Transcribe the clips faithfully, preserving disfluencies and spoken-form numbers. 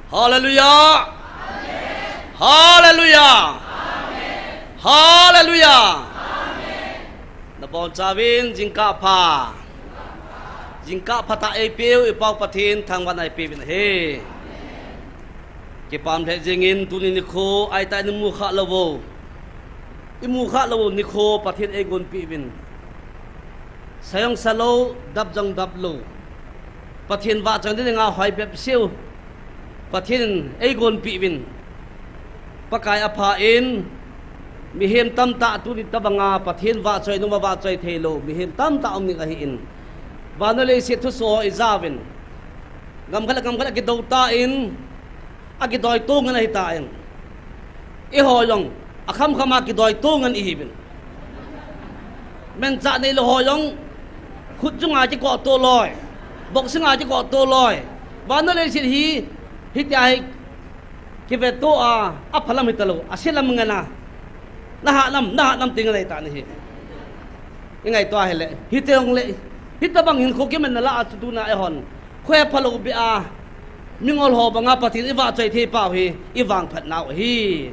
Hallelujah! Hallelujah! Hallelujah! Nabonchauvin jingkah pha. Jingkah phatah eipeu, i Pau Pathen thangvahna eipeuvin ahi. Kipah lheh jengin tuni nikho, aitah in imu khah lou u. Imu khah lou u nikho Pathen eigonpeh uvin. Sa jong sa lou, dap jong dap lou. Pathen vahchoi ding a hoi bep seh u. Pathen in eigonpeh uvin. Pakai apha in, mihem tamtah tuni tabanga Pathen vahchoi nung uva vahchoi theilou mihem tamtah um ding ahin. Vannoi leiset thusoh ho ijauvin. Gam khat le gam khat akidou tan, akidoi to ngen ahitan. Eiho jong, akham kham a kidoi to ngen ihiuvin. Manchah neilou ho jong, khut chunga kikoh to loi. Boxing a kikoh to loi. Vannoi leiset hi, hitia hi, kiveto a, aphalam hitalou, aselam ngen a. Naha nam, naha nam ti ngen ahitan ahi. Ingaito a hile, hiti jongle, hitobang hinkho kimanna lah a chu tuna eihon. Khohe phalou beh a, mingol ho banga Pathen ivahchoi thei pau hi, ivangphat nau ahi.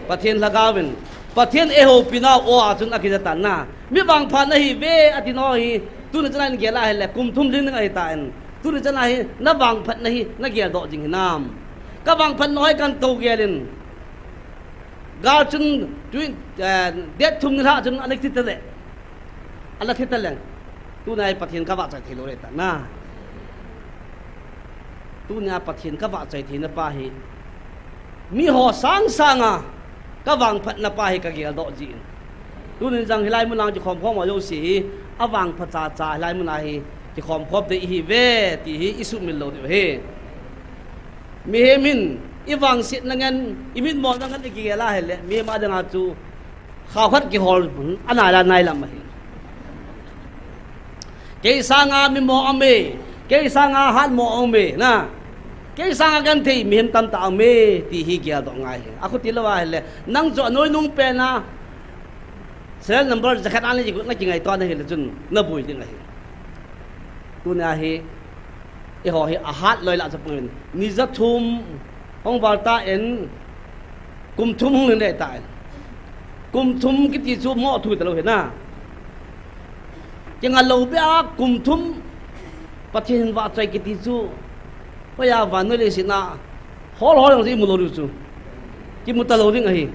Pathen lhagaovin, Pathen eihoupi nau o a chun akija tan na. Mi vangphat nahiuve ati nau hi, tuni chan a igel a hile, kum thum lhing ding ahitan. Tuni chan a hi, navangphatna hi, nageldoh jing hinam. Kavangphat nau hi kahin tou gelin. Gal chun, tui, eh, date thum nilhah chun ana thi tale. Ana thi taleng. Tuni a hi Pathen kavahchoi theilou le ta na. Tuni a Pathen kavahchoi theina pa hi. Miho sang sanga kavangphatna pa hi kageldoh jin. Tunin jong hilai muna kikhom khom ho jouse hi, avangphat chacha hilai muna hi, kikhom khom ding ihiuve, ti hi isuhmil lou diu ahi. Mihem hin, ivangsetna ngen, imitmona ngen ikigel a hile, mihem a dinga chu, khaokhat kihol, anai la nai lam ahi. Kei sanga mimo aume, kei sanga hatmo aume, na. Kei sanga genthei mihem tamtah aume, ti hi geldoh ngai ahi. Akhuti lou a hile, nang chu anoi nung pen a, serial number jakhat a nakingaito na hile chun, naboi ding ahi. Tuni a hi, eiho hi ahat loi lah chapang in. Ni jathum, hung val tan, kum thum hung lhing ding tan. Kum thum kiti chu moh thu talou hi na. Kinga lou beh a kum thum Pathen vahchoi kiti chu. Hoiya vannoi leiset a hol hol jong chu imu lou diu chu. Kimu talou ding ahi.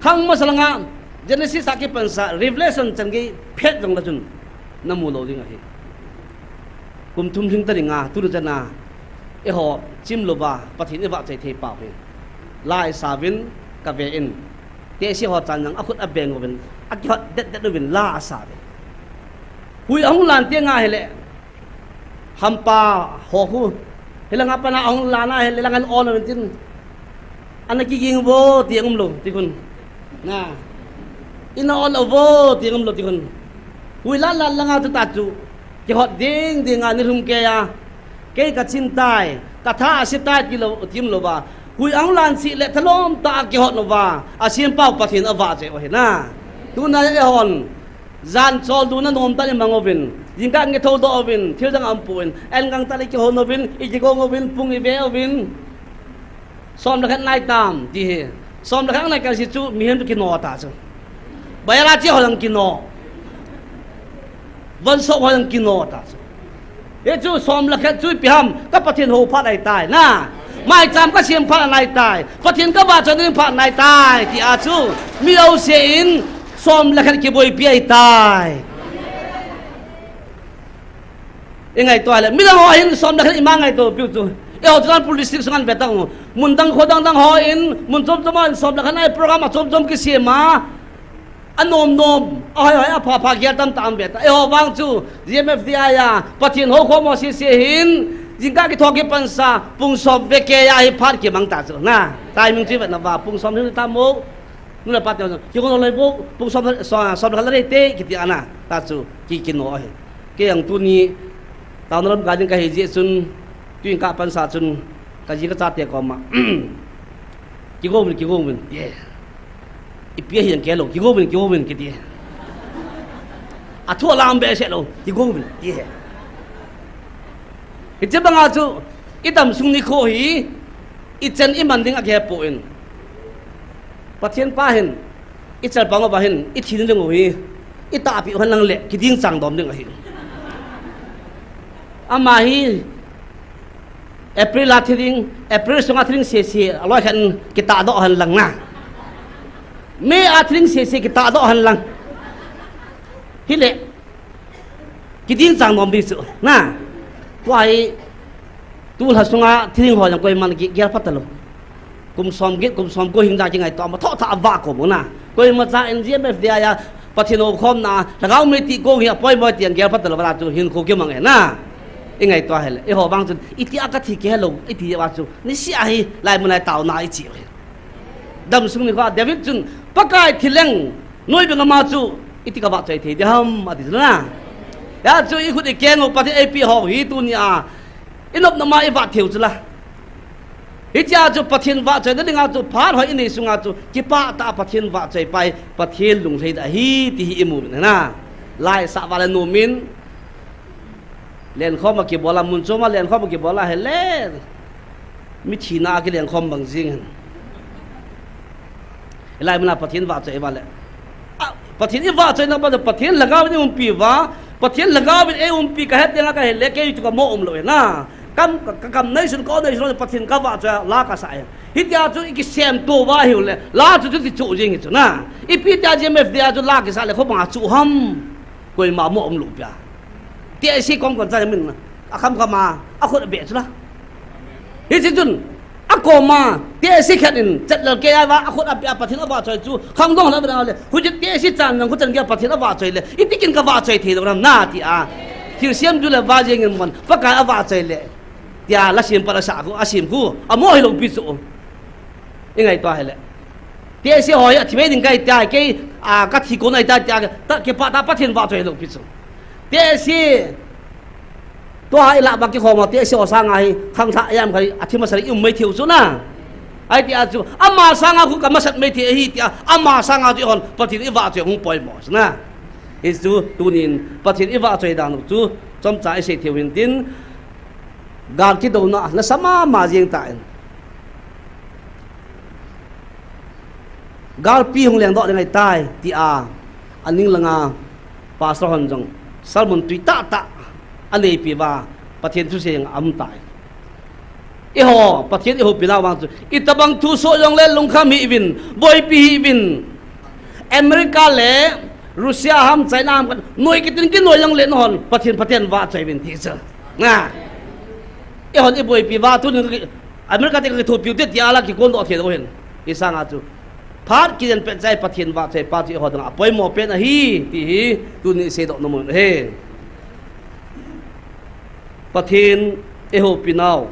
Khang masa langa Genesis a kipansa Revelation chan gei phet jong la chun namu lou ding ahi. Kum thum lhing ta dinga, tuni chan a, eiho chim louva, Pathen ivahchoi thei pau hi. La isauvin, kave in. Tehse ho chan jong akhut abeng uvin, akihot det det uvin, la asauvin. Hui ahung lan teng a hile, hampa ho khu, hilanga pat a ahung lan a hile, lang an on uvin tin. Ana kiging uvo, ti um lou, ti khun. Na. Ina on uvo, ti um lou, ti khun. Hui lan lan langa chu ta chu. Kihot ding ding a ni lhum kei a. Kei kachin tai, katha ase tai ti lou, ti um louva. Hui ahung lan seh le thalom tah a kihot uva. Asempau Pathen avahchoi u ahi na. Tuna eihon. Jan chol duna nom tah in imang uvin. Jingkah ngethou doh uvin. Thil dang aumpon. An gangtah le kihon uvin. Ikigong uvin. Pung ive uvin. Som le khat nai tam, ti hi. Som le khat nai kal si chu, mihem chu kino ta chu. Bayara chi ho jong kino. Vonsop ho jong kino ta chu. Hichu som le khat chu ipi ham, ka Pathen hou phat ahitai, na. Maicham kasem phat ahitai. Pathen kavahchoi ding phat ahitai, ti a chu. Mi jouse in, som le khat kiboipi ahitai. Ingaito le, midang ho hin som le khat ima ngaito piu chu. Eiho Churachandpur district sunga vetang u. Mun dang kho dang dang hon, mun chom chom hon som le khat nai program achom chom kisem a. Anom nom, ahoi hoi apha pha gel tam tam veta. Eiho vang chu, G M F D I a, Pathen hou khom ho sese hin, jingkah kitho kipansa, pung som veke a hi phat kimang ta chu. Na, timing chu vetna va, pung som hin ta mo. Nu le pa te, kigong lou loi bou, pung som, som, som le khat le rei te, kiti ana, ta chu, ki, kino ahi. Kei jong tuni, town lam ka ding kahi jeh chun, tuin kapansa chun, kaji kachate koma. Kigong uvin, kigong uvin, yeah. Ipi ahi jong kei lou, kigong uvin, kigong uvin, kiti. Athu alam behseh lou, kigong uvin, yeah. Hiche banga chu, idam sung nikho hi, I chen i man ding a kihepoi. Pathen pa hin, i chalpang uva hin, i thi ding u hi, i tahpeh u hen lang le, kiding chang dom ding ahi. Ama hi, April a thi ding, April sunga thi ding sese, aloi khen kitahdoh hen lang na. May a thi ding sese, kitahdoh hen lang. Hile, kiding chang dom ding chu, na. Tua hi, tulha sunga thi ding ho jong koiman gel phat talou. Kum som get, kum som ko hing da kingaito, ama thotha ava ko mo na. Koimacha in G M F D I a, Pathen houkhomna, lhagao mei ti ko hi apoimo ti an gel phat talou, vana chu hinkho kimang e na. I ngaito hile, eiho vang chun, iti a kathi kihelou, iti a chu, nisea hi, laimun lai taona i chi u hi. Damsung nikho a David chun, Pakai thi leng, noi beng ama chu, iti kavahchoi thei ding ham, ati chu na. Hia chu i khut i keng u Pathen eipeh ho hi tunia, i nopna ma i vah thei u chu la. Hichea chu Pathen vahchoina dinga chu phat hoi i nei sunga chu, kipah tah a Pathen vahchoi pai, Pathen lunglhai da ahi, ti hi i mu uvin na. Laisah vale nomin, lenkhom a kibol a, mun chom a lenkhom a kibol a hile, mi thina a kilenkhom bang jing hen. Hilai muna Pathen vahchoi vale. A, Pathen i vahchoina bang, Pathen lhagao in i umpi uva, Pathen lhagao in ei umpi kahet tenga kahile, kei chu kamo umlou e na. Kam, ka, ka kam neisun, ka neisun, Pathen kavahchoi a la kasah e. Hitia chu i kisemto uva hiu le, la chu chuti chu jing hi chu na. Ipi tia G M F D I a chu la kisah le, khopanga chu ham. Koima mo umlou pia. Tehse kom kon cha min na. Akham khama, akhut abeh chu la. Hiche chun, akoma, tehse khat in, chat lal kei a va, akhut abeh a Pathen avahchoi chu, khangdong la bena le, huche tehse chan nang khu chan gei a Pathen avahchoi le, iti kin kavahchoi thei lou nam na tia. Thilsem ju le va jeng in mon, Pakai avahchoi le. Tia la sem pa la sa khu, asem khu, amo hilou pi chu. I ngaito hile. Tehse ho hi athi mei ding kahi tia, kei, a, kathi kon ahi tia, tia, ta, kipah tah a Pathen vahchoi lou pi chu. Tehse, tua hi la ba kikhom a, tehse ho sanga hi, khangthah yam khat hi, athi masa le i um mei thei u chu na. Ahi tia chu, ama sanga khu kamasat mei thei ahi tia, ama sanga chu i hon, Pathen i vahchoi hung poimo chu na. Hichu, tunin, Pathen i vahchoi dan u chu, chomcha i sei thei u hintin, gal kidouna, nasa mama jeng tan. Galpi hung lengdoh ding ahitai, tia, aning langa, Pastor hon jong, sermon tui tahtah, aneipi uva, Pathen thusei jong aum tai. Eiho, Pathen i houpi nau vang chu, itobang thusoh jongle lungkham hih uvin, boipi hih uvin, America le Russia ham, China ham, noi kitin kinoi jongle nahon, Pathen, Pathen vahchoi uvin ti chu. Na. Eihon i boipi uva, tunin ka ki, America te ka kithopiu te tia la kikondoh thei lou hin. Hisanga chu. Phat kijen pet chai Pathen vahchoi pa chu eiho dinga apoimo pen ahi, ti hi, tunin i seidoh nom u ahi. Pathen i houpi nau.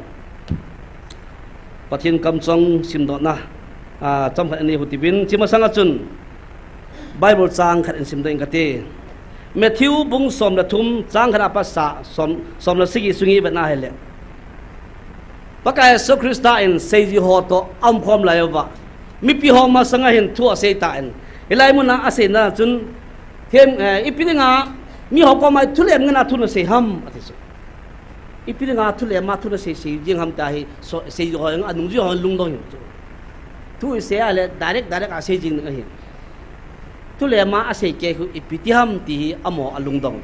Pathen kamcheng simdohna. A, chomkhat ani houti uvin, hiche masanga chun. Bible chang khat in simdoh inge kati. Matthew bung som le thum chang khat a pat sa som, som le sagi sunga i vet na hile. Pakai Jesu Christa in seiji ho toh aumkhom lai uva. Mipi ho masanga hin thu asei tan. Hilai muna aseina chun, them, eh, ipi dinga, miho koma thulem ngen a thu nasei ham, ati chu. Ipi dinga thulem a thu nasei sei jing ham tia hi, so, seiji ho, anungjuiho lungdong hi chu. Thu isei a le, direct, direct a sei jing ding ahi. Thulem a asei kei khu ipi ti ham ti hi amaho alungdong.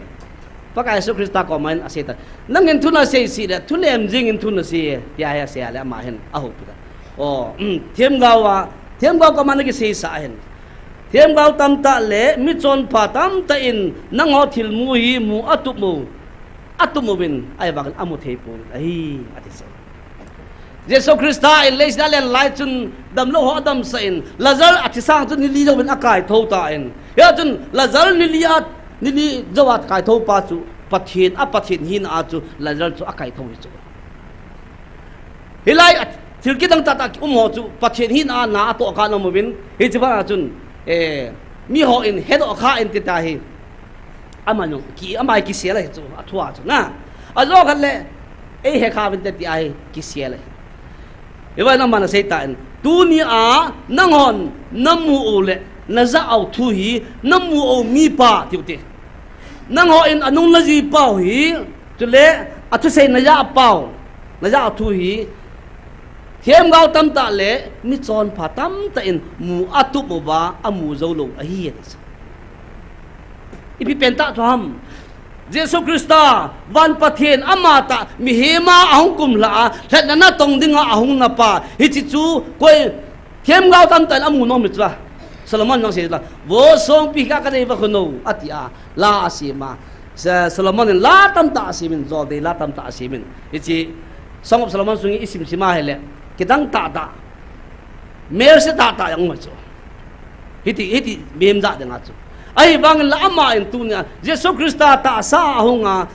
Pakai Jesu Christa koma hin asei ta. Nangin thu nasei sih le, thulem jingin thu nasei, tia hi asei a le ama hin ahoupi ta. O, um, themgao a, themgao koma nakiseisah ahin. Themgao tamtah le michonpha tamtah in nangho thilmu hi mu atup u, atup uvin, ahivangin amu thei pouvin ahi, ati chu. Jesu Christa in leiset a alen lai chun damlou ho adamsah in, Lazar athi sang chun ni li jouvin akaithou tan. Hia chun Lazar ni li a, ni li jou a kaithou pa chu Pathen, a Pathen hina a chu Lazar chu akaithou hi chu. Hilai a thil kidang tahtah kium ho chu Pathen hina a na atoh kha nom uvin, hiche bana chun, eh, miho in hedoh kha in ti ta hi. Ama jong ki, ama kisel ahi chu, athua chu na. Ajo khat le, eihe kha uvin te ti ahi, kisel ahi. Hivangin ama nasei tan, tunia nanghon namu u le najah u thu hi, namu u mipa tiu te. Nangho in anung najui pau hi, chule athusei najah pau, najah u thu hi, Themgao tamtah le michonpha tamtah in mu atup uva amu jou lou ahi, ati chu. Ipi pentah chu ham? Jesu Christa, van Pathen, amatah mihem a ahung kumlha a, lhatna natong dinga ahung napa, hiche chu koi, themgao tamtah in amu nom hi chu a. Solomon jong asei chu la, Vo songpi, hika kanei va khun o, ati a, la asem a. Sa-, Solomon in la tamtah asemin, joldei la tamtah asemin. Hiche Song of Solomon sung hi isim sim a ahile, kidang tahtah, melse tahtah jong um chu. Hiti, hiti mihem jat dinga chu. Ahivangin la ama in tunia Jesu Christa tahsa a ahung a,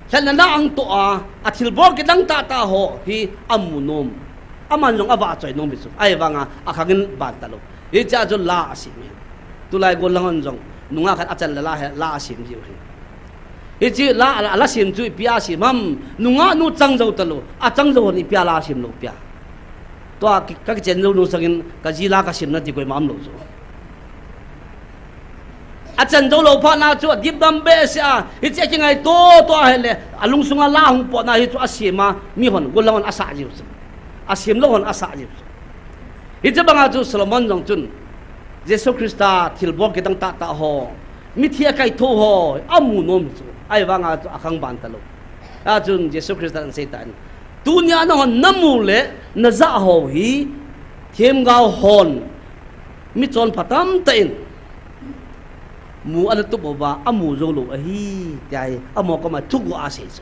lhatna na ahung toh a, athilbol kidang tahtah ho hi amu nom. Aman jong avahchoi nom hi chu. Ahivanga akhang in ban talou. Hichea chu la asem in. Tulai gollhang hon jong nungah khat achan le la hi la asem jiu ahi. Hiche la, la, la sem chu ipi a sem ham? Nungah nu chang jou talou. Achang jou hon ipi a la sem lou pia? Tua ki-, ka kichen jou nung sangin kaji la kasemna ti koima umlou chu. Achan jou lou phat na chu adip dam behseh a, hiche kingaito to ahile, alungsunga la hung potna hi chu asem a, mihon, gollhang hon asah jiu chu. Asem lou hon asah jiu chu. Hiche banga chu Solomon jong chun, Jesu Christa thilbol kidang tahtah ho, mithi a kaitho ho amu nom chu. Ahivanga chu akhang ban talou. Achun Jesu Christa in asei tan, tunia nahon namu le najah ho hi themgao hon, michonpha tamtah in mu ana tup uva amu jou lou ahi, tia hi amaho koma thuguh a asei chu.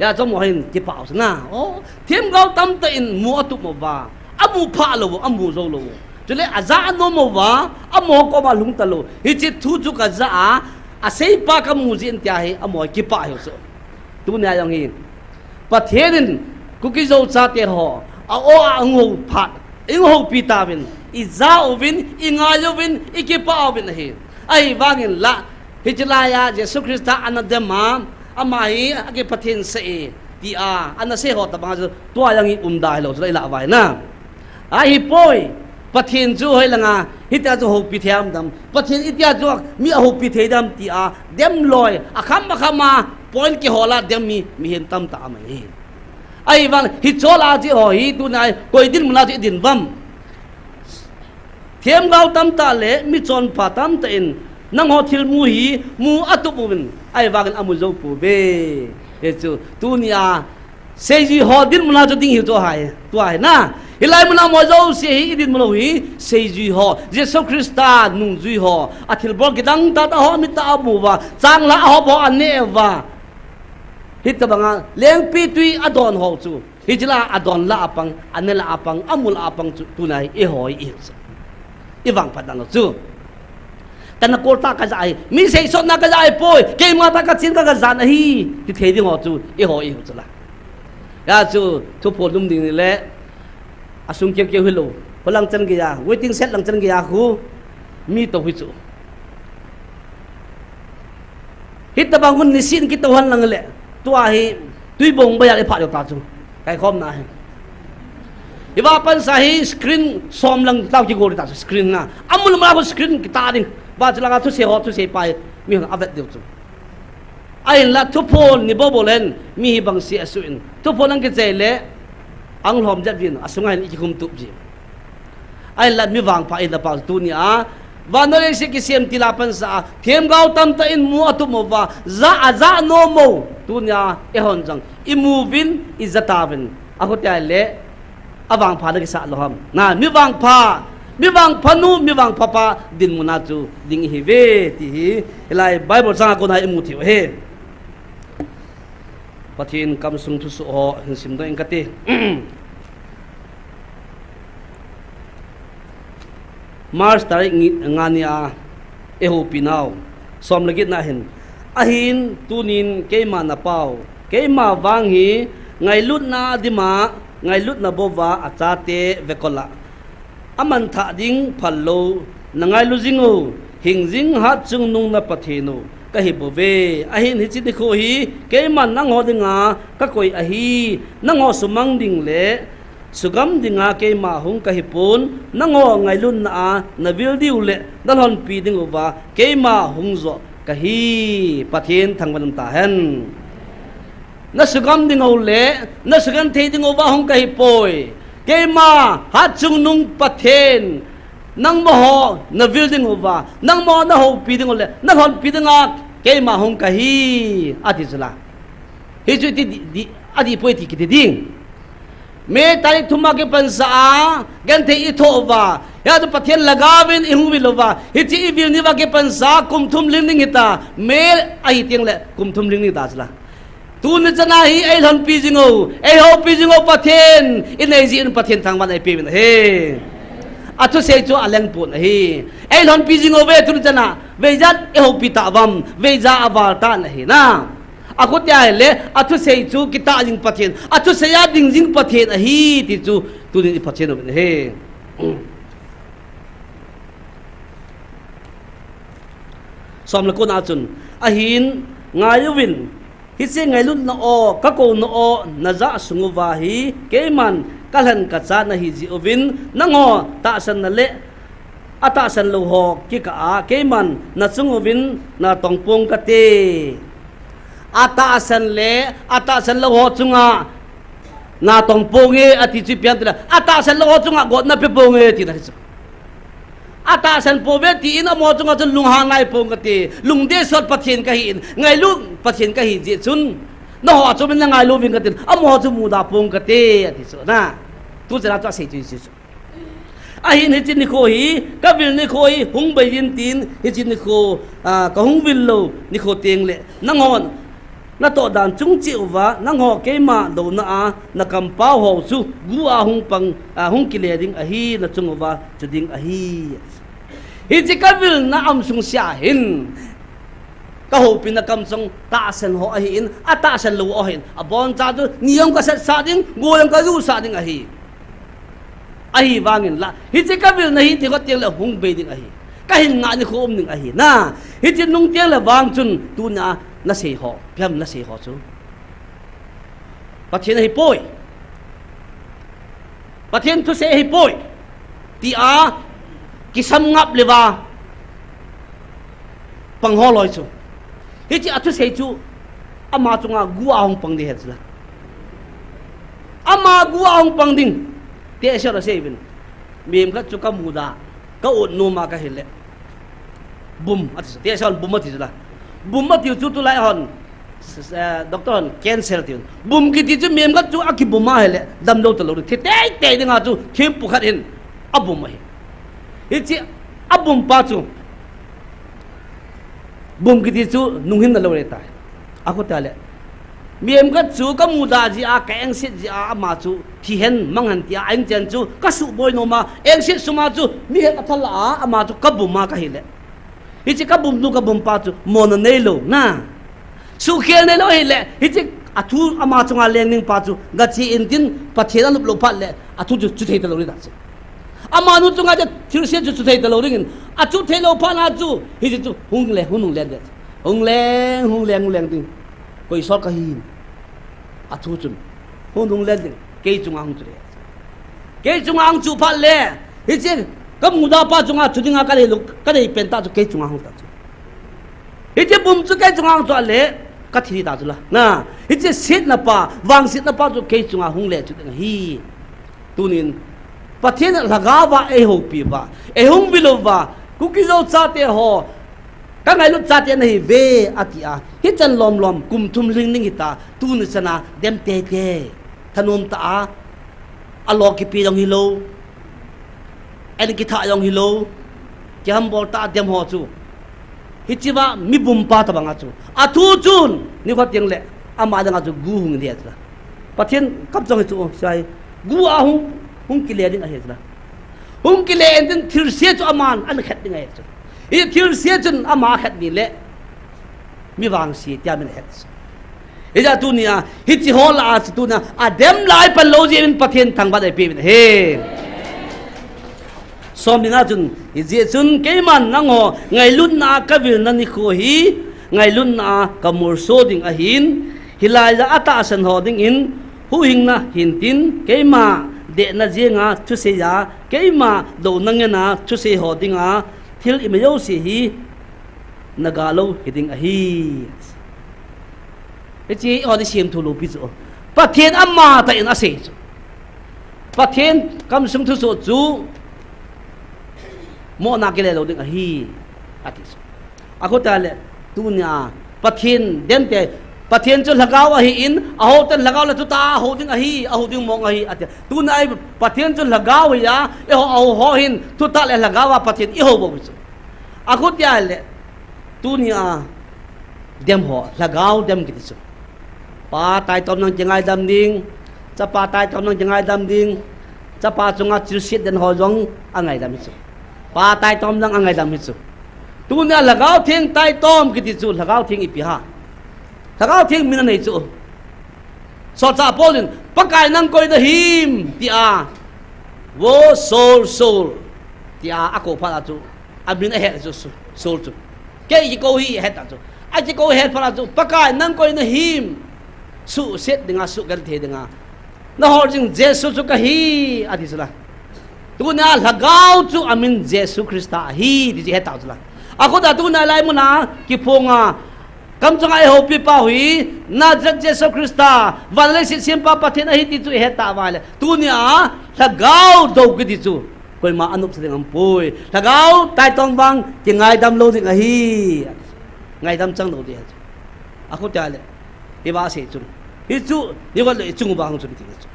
Hijeh chun amaho hin kipah u chu na. O, themgao tamtah in mu atup uva, amu phah lou, amu jou lou. Chule ajah anom uva, amaho koma lhung talou. Hiche thu chu kajah a, aseipa kamu jin, tia hi amaho kipah u chu. Tunia jong hi Pathen in Kuki Zo chate ho a-o a ahung hou phat, eihung houpi tauvin, ija uvin, ingai uvin, ikipah uvin ahi. Ahivangin la, hiche laiya Jesu Christa ana dem a, ama hi akiPathen sah e, tia ana sei ho tobanga chu tua jong hi umda hilou chu la ilah uva hi na. Ahipoi, Pathen chu hoilanga hitia chu houpi thei ham dam, Pathen itia chu mi ahoupi thei dam tia dem loi, akham akham a point kihol a dem mi, mihem tamtah aum ahi. Ahivang hiche lah a chu ho hi tunia koi dinmun a chu idin uvem? Themgao tamtah le michonpha tamtah in nangho thilmu hi mu atup uvin, ahivangin amu jou pouve. Hichu tunia seijui ho dinmun a chu ding hiu chu ahi, tua hi na. Hilai muna amaho jouse hi idinmun u hi seijui ho, Jesu Christa nungjui ho, athilbol kidang tahtah ho mitah a amu uva, changlhah a hop ho aneh uva, hitobanga lengpitwi adon ho chu, hiche lah a adon lah a pang, ane lah a pang, amu lah a pang chu tunia hi eiho hi ihiu chu. Ivangphat dan lou chu. Kana kol tah kajah ahi, mi seisotna kajah ahipoi, keima tah kachen ka, kajan ahi, ti thei ding ho chu eiho ihiu chu la. Hijeh chu thuphon lum ding nile, asung keukeu hilou, kholang chan geiya, waiting shed lang chan geiya khu mi tou hi chu. Hitobang hun nisin kitou hen lang le, tua hi twi bong baiya iphah diu ta chu, kaikhomna hi. Ivah pansa hi screen som lang tao kigol ta chu, screen na. Amu le amu khu screen kitah ding. Vah chu langa thusei ho, thusei pa hi mihon avet diu chu. Ahinla thuphon ni bobo len mi hi bangse asuh in, thuphon ang kichai le, ang lhom jep vin, asunga hin ikikhum tup ji. Ahinla mi vangpha ina pa tunia, vannoi leiset kisem til a pansa a, themgao tamtah in mu atup uva, ja aja nom u, tunia eihon jong imu uvin, ija tauvin. Akhutia le, avangpha na kisah lou ham? Na, mi vangpha, mi vangpha nu, mi vangpha pa dinmun a chu ding ihiuve, ti hi hilai Bible chang a kona imu theiu ahi. Pathen kamsung thusoh ho hin simdoh ing kate. March tarik nga nia eihoupi nau som le get na hin, ahin tunin keima napau, keima vang hi ngailutna dima, ngailutna bouva achate vekol a amanthah ding phal lou, nangailu jing o, hingjing hatchungnung na Pathen u kahi bouve. Ahin hiche nikho hi keiman nangho dinga kakoi ahi, nangho sumang ding le sugam dinga keima hung kahipon, nangho ngailutna a navil diu le nalhonpi dinguva keima hung joh kahi. Pathen thangvah in umtahen. Na sugam ding u le, na sugenthei ding uva hung kahi poi. Keima, hatchungnung Pathen, nangma ho na vil ding uva, nangma ho na houpi ding u le, na lhonpi dinga keima hung kahi, ati chu la. Hichu iti di, di, adih poi ti kiti ding. May tarik thum a kipansa a, genthei i thoh uva, hichu Pathen lhagao vin i hung vil uva, hiche i vil ni uva kipansa, kum thum lhing ding hita, May ahi teng le, kum thum lhing ding ta chu la. Tuni chana hi ei lhonpi jing u, ei houpi jing u Pathen, i nei jeh in Pathen thangvah in ei pe uvin ahi. A thusei chu a leng pon ahi. Ei lhonpi jing uve tuni chana, veijat ei houpi ta uvam, veija a val ta ahi na. A khutia ahile, a thusei chu kitah jing Pathen, a thusei a ding jing Pathen ahi, ti chu tuni i Pathen uvin ahi. Som le ko na chun, ahin, ngai uvin, hiche ngailutna o, ka kouna o, na jah sung uva hi, keiman, ka lhen ka cha na hi jeh uvin, nangho, tahsan na le, a tahsan lou ho, kikah a, keiman, na chung uvin, na tong pong kate. A tahsan le, a tahsan lou ho chunga, na tong ponge, ati chu ipi ham itile, a tahsan lou ho chunga, gotna pe ponge, tina hi chu. A tahsan pouve tin amaho chunga chun lunghan nai pong kate, lungdei sot Pathen kahin, ngailut Pathen kahi jeh chun, nangho a chu min na ngailu ving katin, amaho chu muda pong kate, ati chu na. Tu chana chu asei chu hiche chu. Ahin hiche nikho hi, ka vil nikho hi, hung bei in tin, hiche nikho, a, ka hung vil lou, nikho teng le, nanghon, na toh dan chung cheh uva, nangho keima douna a, na kampau ho chu, gu a hung pang, a, hung kile ding ahi, na chung uva, chu ding ahi. Hiche ka vilna um sung sea hin, ka houpina kamchang tahsan ho ahin, a tahsan lou ho ahin, abon cha chu, ni jong ka setsah ding, go jong ka jusah ding ahi. Ahivangin la, hiche ka vilna hi nikho teng le hung bei ding ahi. Ka hin ngah nikho um ding ahi. Na, hiche nung teng le vang chun tuna na sei ho, ipi ham na sei ho chu. Pathen ahi poi. Pathen thusei ahi poi. Tia kisam ngap leuva pang ho loi chu. Hiche a thusei chu ama chunga gu a hung pang ding ahi chu la. Ama gu a hung pang ding. Tehse a sei uvin. Mihem khat chu ka muda, ka ut nom a ka hile. Bum, ati chu. Tehse a bum ati chu la. Bum ati chu tulai hon, s-, s-, eh, doctor hon cancer ati. Bum kiti chu mihem khat chu akibum a hile, damlou talou ding. Thi teitei dinga chu thempu khat in abum ahi. Hiche abum pa chu, bum kiti chu nunghin nalou le tai. Akhutia le. Mihem khat chu ka muda jeh a, ka engset jeh a, ama chu thi hen, mang hen tia, a inchen chu ka suboi nom a, engset sum a chu mi het athal a, ama chu ka bum a ka hile. Hiche ka bum nu ka bum pa chu mona neilou, na. Suhkhel neilou hile, hiche a thu ama chunga leng ding pa chu, gache intin Pathen anop lou phat le, a thu chu chu thei talou ding ta chu. Amanu chunga chu thilse chu chu thei talou dingin, a chu thei lou phat na chu, hiche chu hung leng, hung hung leng ding. Hung leng, hung leng, hung leng ding. Koi sot kahi. A thu chun. Hung hung leng ding. Kei chunga hung chu le. Kei chunga hung chu phat le. Hiche, ka muda pa chunga chu dinga ka nei lou, ka nei pen ta chu kei chunga hung ta chu. Hiche bum chu kei chunga hung chu le. Ka thi ta chu la. Na, hiche setna pa, vangsetna pa chu kei chunga hung le chu ding ahi. Tunin, Pathen lhagao va ei houpi uva, ei hung vil uva, Kuki Zo chate ho, ka ngailut chate nahi uve, ati a. Hichan lom lom, kum thum lhing ding hita, tuni chana, dem teitei. Thanom tah a, alo kipe jong hilou, en kithah jong hilou, kihambol tah a dem ho chu. Hichea mi bumpa tabang a chu. A thu chun, nikho teng le, ama dang a chu gu hung ding ahi chu la. Pathen kamchang hi chu, sai. Gu a hung, hung kile ding ahi chu la. Hung kile en tin thilse chu aman, ana khet ding ahi chu. Hi thilse chun ama khet ni le, mi vangse tia min het chu. Hijeh a tunia, hiche ho lah a chu tunia, a dem lai pan lou jeh in Pathen thangvah ei pe uvin ahi. Som ni na chun, hijeh chun keiman nangho ngailutna a ka vilna nikho hi, ngailutna a ka molso ding ahin, hilai a atahsan ho dingin, huhhingna hintin, keima dehna jenga thusei a, keima douna ngen a thusei ho dinga, thil ima jouse hi, na ga lou hiding ahi. Hiche eiho ni semthu loupi chu. Pathen amatah in asei chu. Pathen kamsung thusoh chu mona kile lou ding ahi, ati chu. Akhutia le, tunia Pathen demte, Pathen chu lhagao ahin, ahou ten lhagao le thutah a hou ding ahi, ahou ding mong ahi, ati. Tunia Pathen chu lhagao ahi a, eiho ahou ho hin thutah le lhagao a Pathen ihou bou chu. Akhutia le, tunia dem ho, lhagao dem kiti chu. Pa taitom lang kingaidam ding, chapa taitom lang kingaidam ding, chapa chunga chilset den ho jong angaidam hi chu. Pa taitom lang angaidam hi chu. Tunia Lhagao Theng taitom kiti chu, Lhagao Theng ipi ham? Lhagao Theng min anei chu. Solchah Paul in, Pakai nang koi nahim, tia. Wo Saul, Saul, tia akou phat a chu. Amin ahet chu Saul chu. Kei kikou hi ahet a chu. Akikou het phat a chu. Pakai nang koi nahim. Suhset dinga, suhgenthei dinga. Nahol jing Jesu chu kahi, ati chu la. Tunia Lhagao chu amin Jesu Christa ahi, ti chu ihet tau chu la. Akhutia tunia lai muna, kiphonga, kamchanga ihoupi pau hi, Nazareth Jesu Christa, van leiset sempa Pathen ahi ti chu ihet tau vale. Tunia, Lhagao dou kiti chu. Koima anopsa ding aumpoi. Lhagao taitom vang kingaidam lou ding ahi. Ngaidam chang lou ding ahi. Akhutia le. Hiva asei chun. Hichu, nivat le ichung uva hung chun ti chu.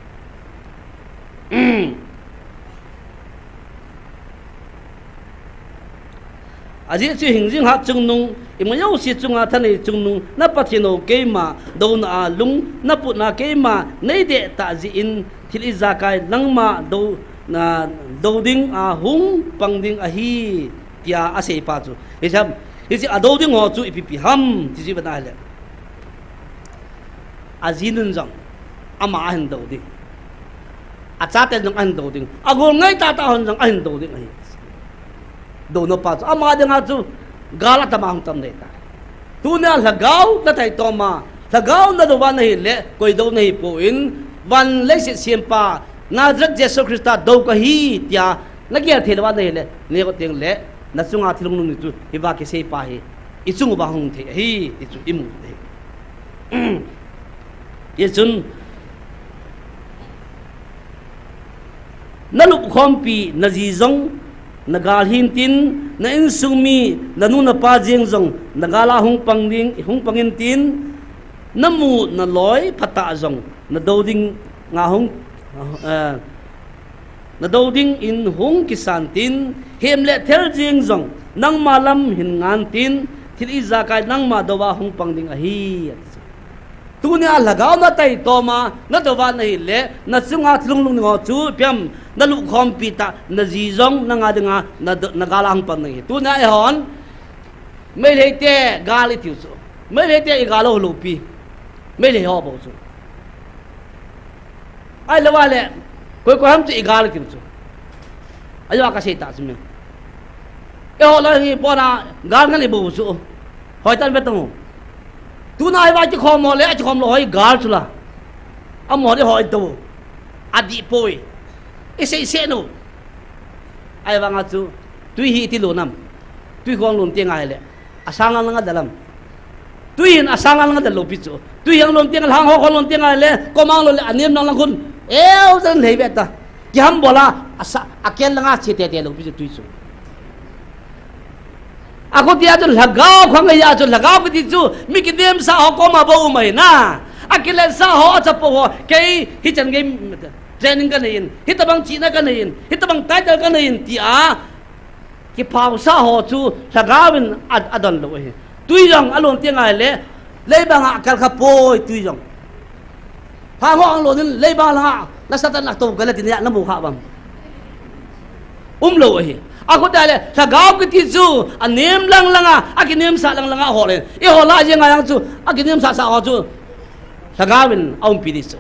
Ajeh chu hingjing hat chungnung, ima jouse chunga thanei chungnung, na Pathen u keima douna a lung, na putna keima neideh tah jeh in thil ijakai nangma dou, na, dou ding a hung pang ding ahi, tia asei pa chu. Hiche, hiche adou ding ho chu ipi pi ham, ti chu ivet na hile. Ajinun jong, ama ahin dou ding. Achaten jong ahin dou ding. Agol ngai tahtah hon jong ahin dou ding ahi. Douna pa chu ama dinga chu gal atama hung tam ding ahitai. Tunia Lhagao na taitom a, Lhagao nadou va nahile, koi dou nahipoi, van leiset sempa, Nazareth Jesu Christa dou kahi, tia, nagel thei lou va nahile, neigot teng le, nachunga thil hunglhung ni chu, hiva kisei pa hi, ichung uva hung thei ahi, ti chu imu thei. Hichun, nalupkhompi, naji jong, nagal hintin, na insung mi, nanu napa jeng jong, nagal a hung pang ding, hung pang intin, namu, naloi, phatah jong, nadou dinga hung, eh, nadou dingin hung kisan tin, hem le thel jeng jong, nangma lam hin ngan tin, thil ijakai nangma dou a hung pang ding ahi, ati chu. Tunia Lhagao na taitom a, nadou va nahile, nachunga thil hunglhung ni ho chu, ipi ham, nalupkhompi tah, naji jong, nanga dinga, na, nagal a hung pang ding ahi. Tunia eihon, Meitei te gal itiu chu. Meitei te igal u loupi. Meitei ho bou chu. Ahilou vale, koi koi ham chu igal itiu chu. Ajeh a kasei ta chu mi. Eiho lah hi pona gal ngan ibou chu. Hoitah in ve tang u. Tuna hiva kikhom ho le, akikhom lou ho igal chu la. Amaho le hoi tou. Adih poi. Isei seh nu. Ahivanga chu, tui hi iti lon ham. Tui khong lon teng ahile. Asang lang lang adal ham. Tui hin asang lang lang adal loupi chu. Tui hi alon teng, alhang ho khong lon teng ahile, kom a lon le, anem lang lang khun. Eu jan lhei ve ta. Kiham bol a, asa, akel langa che tete loupi chu tui chu. Akhutia chu Lhagao khang ahi a chu, Lhagao kiti chu, mi kinemsah ho koma bou um ahi na. Akiletsah ho, achapo ho, kei hichan gei training kanei in, hitobang chihna kanei in, hitobang title kanei in, tia. Kiphaosah ho chu Lhagao in a, adon lou ahi. Tui jong alon teng ahile, leibang a akal kha poi tui jong. Phang ho alon in leibang langa, nasatah in atou kha le tin a namu kha uvam. Um lou ahi. Akhutia le, Lhagao kiti chu, anem lang langa, akinemsah lang langa ahol in. Eiho lah jeng a jong chu, akinemsah sah ho chu, Lhagao in aumpi ding chu.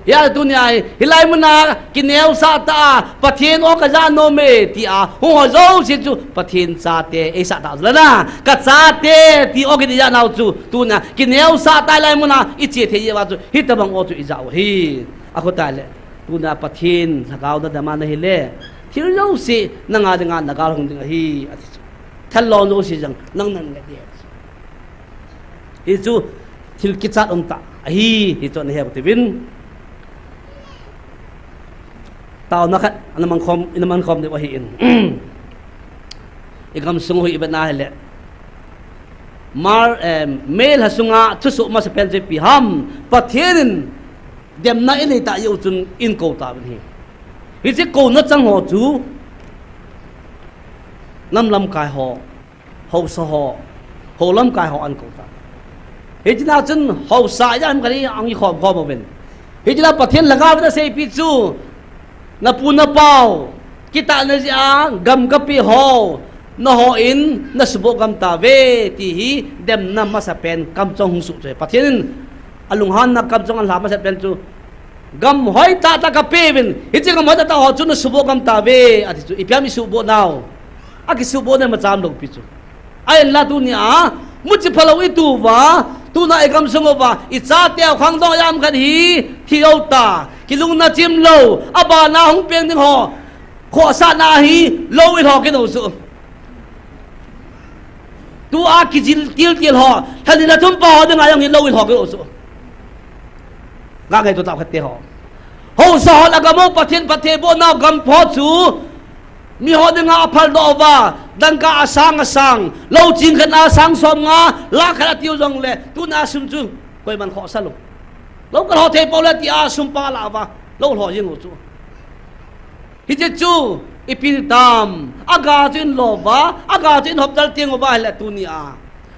Hia tunia hi, hilai muna kineosah tah a, Pathen o kaja nom e, tia, hung ho jouse chu, Pathen chate, eisah tah chu la na, kachate, ti o kiti ja nau chu, tunia, kineosah tah a hilai muna, iche thei jeh uva chu, hitobang o chu ija u ahi. Akhutia le, tunia Pathen, Lhagao nadem a nahile, thil jouse, nanga dinga nagal hung ding ahi, ati chu. Thal lon jouse jong, nang nang le ding. Hichu, thil kichat um tah ahi, hichu nahet uvin. Taona khat, ana mang khom, ina mang khom diu ahin. I gamsung u hi i vet na hile. Mar, eh, May lha sunga thusoh masapen chu ipi ham. Pathen in demna inei tah jeh u chun eikou tauvin ahi. Hiche kouna chang ho chu nam lamkai ho, haosa ho, hou lamkai ho ahin kou tai. Hiche na chun haosa jam kali ang i khom khom uvin. Hiche na Pathen lhagao in aseipi chu, napu napau, kitahna jeh a gam kapeh ho, nangho in nasuboh gam tauve, ti hi demna masapen kamchong hung soh chu. Pathen in alunghanna kamchong ahin lha masapen chu, gam hoi tahtah kapeh uvin, hiche gam hoi tahtah ho chu nasuboh gam tauve, ati chu, ipi ham isuhboh nau. Akisuhboh na imacha umlou pi chu. Ahinla tunia, muchi phalou itu uva, tuna i gamsung uva, i chateu khangdong jam khat hi, thi jou ta, kilungna chim lou, abana hung peng ding ho, khohsahna hi, lou i lho kit u chu. Tua kijil til til ho, lha ni lha thum pa ho dinga jong hi lou i lho kit u chu. Nga ngaito tah khat te ho. Haosa hon agam u Pathen phattheiboh nau gam pho chu, mi ho dinga aphal doh uva, dangka asang asang, lou ching khat a sang som nga, lakh khat atiu jongle, tuna sum chu, koiman khohsa lou. Lou kalho thei pou le tia sum pa alah uva, lou lho jing u chu. Hiche chu, ipi tam, aga chu ahin lo uva, aga chu ahin hop dal teng uva ahile tunia.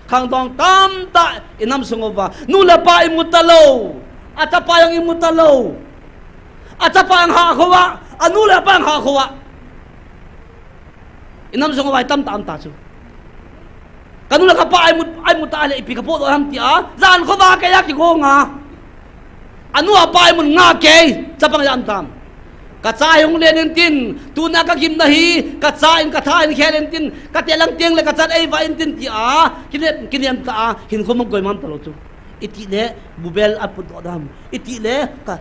Khangdong tamtah i nam sung uva, nu le pa imu talou, achapa jong imu talou, achapa jong hahkhou a, anu le apa jong hahkhou a. I nam sung uva i tamtah um ta chu. Ka nu le ka pa a imu, a imu ta le ipi ka pohdoh ham tia, jan khovah kei a kigong a. Anu apa a imun nga kei, chapang jam tam. Ka cha hi hung len intin, tuna ka gimna hi, ka cha in ka tha in khel intin, ka telang teng le ka chat ei va intin tia, kinem, kinem ta a, hinkho mang koima um talou chu. Iti le, bubel a potdoh dam. Iti le, ka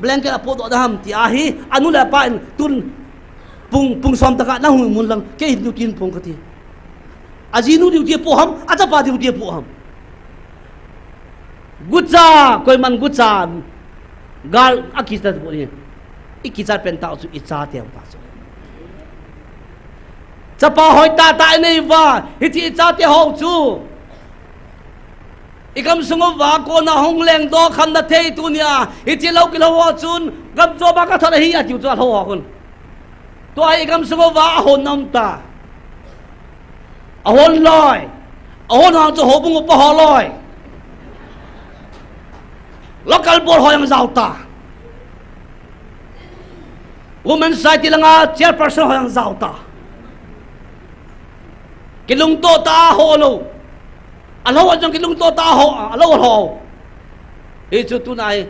blanket a potdoh dam tia hi, anu le apa in tun pung, pung som taka na hung mun lang, kei hin duty in pung kati. Ajinu duty apoh ham, achapa duty apoh ham. Gucha, koiman gucha, gal a kicha bol hi. I kicha pen tah chu i chateu tah chu. Chapa hoi tahtah i nei uva, hiche i chate ho chu. I gamsung uva, kona hung lengdoh khamna thei tunia, hiche lou kilhou ho chun, gam choma ka thot ahi, atiu chu alhou ho khun. Tua hi i gamsung uva ahon na um ta. Ahon loi. Ahon hang chu houbung upa ho loi. Local board ho jong jao ta. Women Society langa chairperson ho jong jao ta. Kilungto ta a ho lou. Alhou a jong kilungto ta a ho, alhou alhou. Hichu tuna hi.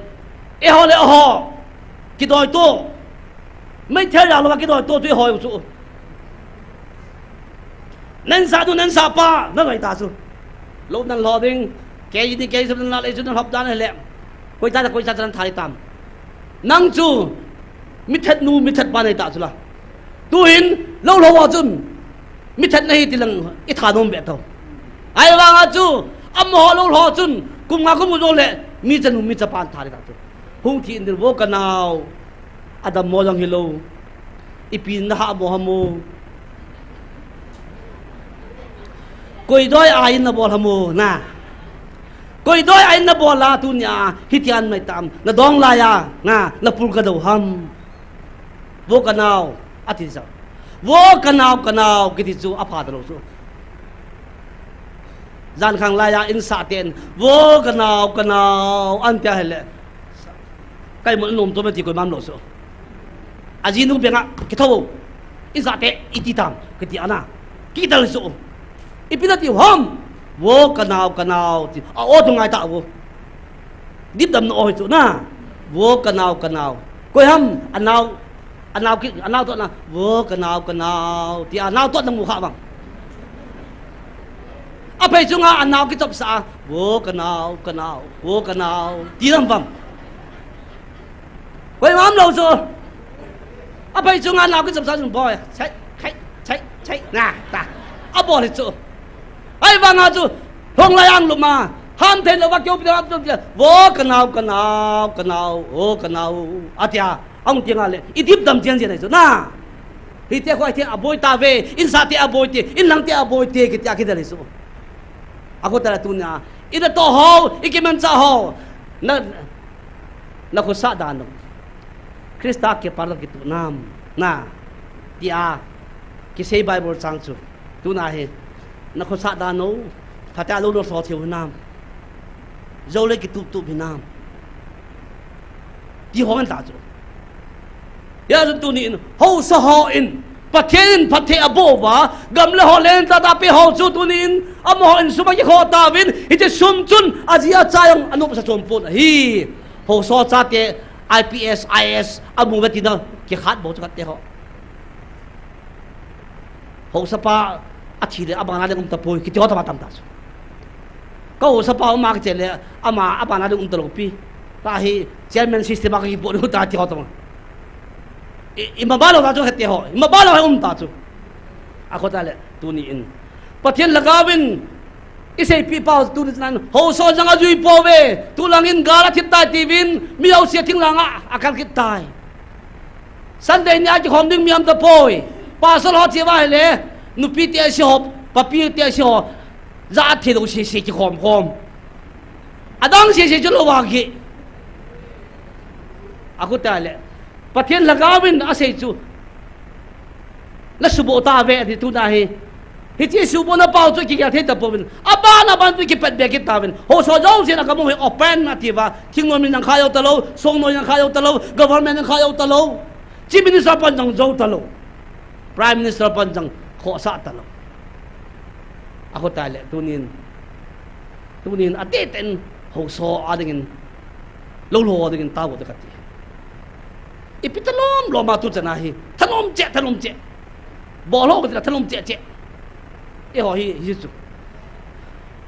Eiho le eiho. Kidoi to. Meithal jao louva kidoi to chu eiho chu. Nang sah tu, nang sah pa, na ngai ta chu. Lou nan lho ding, kei ni kei sum nan la le chu nan hop dan le. Koi cha, koi cha nan thai tam. Nang chu, mithat nu, mithat pa nei ta chu la. Tuhin, lou lhou a chun, mithat na hi tilang, i thanom be tau. Ahivanga chu, amaho lou lhou chun, kum nga kum gu le, mi chanu, mi chapa an thai ta chu. Hung thi in dil vo ka nau. Adam mo jong hilou. Ipi na hamo hamo. Koi doi a in na bol hamo na. Koi doi a in na bol a tunia hitian mai tam. Na dong laiya na, na pul ka do ham. Vo ka nau, ati sa. Vo ka nau, ka nau, kiti chu apha talou chu. Jan khang laiya in sah ten, vo ka nau, ka nau, an tia hele. Kai mun nom to me ti koima um lou so. Ajinu benga, kithou. In sah te, iti tam, kiti ana. Kital so. Ipi na ti ham. Vo ka nau, ka nau, ti. A o tu ngai ta vo. Dip dam na o hi chu na. Vo ka nau, ka nau. Koi ham, a nau, a nau ki, a nau toh na. Vo ka nau, ka nau. Ti a nau toh na mu kha bang. A phei chunga a nau kichop sa. Vo ka nau, ka nau. Vo ka nau. Ti lam bang. Koima um lou chu. A phei chunga nau kichop sa chun boi. Chai, chai, chai, chai. Na, ta. A bol hi chu. Ahivanga chu. Hung lai ang luma. Ham thei lou va keu pi ham thei lou. Vo ka nao, ka nao, ka nao, o ka nao. Atia, ahung ti nga le, i dip dam chian chian ahi chu na. Hiti a kho hiti a boi ta ve, in sa te a boi te, in lang te a boi te, kiti a kidel ahi chu. A kho ta la tunia, i na to ho, i kiman cha ho. Na, na kho sa dan lo. Krista ke par lo kitu nam, na. Tia, kisei Bible chang chu. Tuna hi, na khosah dan u, phatea lou lou lou thei u hinam. Jou le kitup tup hinam. Ti ho ngen ta chu. Hijeh chun tuni in, haosa ho in, Pathen in phatthei abol uva, gam le ho lentah tah pe ho chu tuni in, amaho in sum akikhoh tauvin, hiche sum chun, aji acha jong anopsa chom pon ahi. Haosa chate, I P S, I A S, amu uve tina, kikhat bou chu khat te ho. Haosapa athi le abana ding um tapoi, kiti ho tam tam ta chu. Ka haosapa um a kiche le ama abana ding um talou pi. Tahi chairman system a kipo ding ta ti ho tam. I, i mabal lou ta chu hiti ho. I mabal lou um ta chu. A kho ta le tuni in. Pathen lhagaovin i seipi pau tuni chan haosa jong ajui pouve. Tulangin gal athip tai tiuvin mi haosa thinglhang a akal kit tai. Sunday nia kikhom ding mi um tapoi. Pastor ho che uva ahile, nupi te ase ho, papi te ase ho, ja a thei lou sese kikhom khom. Adang sese chu lou a ki. A kho ta le. Pathen lhagaovin asei chu. Na suboh tauve ati tuna hi. Hiche subohna pau chu kigel thei tapouvin. Aban aban chu kipatbe kit tauvin. Haosa jousen agamu hi open ati uva. Thingnoi min jong kha jou talou, songnoi jong kha jou talou, government jong kha jou talou. Chief Minister pan jong jou talou. Prime Minister pan jong khohsah talou. A kho ta le tunin. Tunin adeh tah in haosa a dingin, lou lou a dingin tao te kati. Ipi thalom lom a tu chan a hi, thalom cheh, thalom cheh. Bol ho kati la thalom cheh cheh. Eiho hi, hi chu.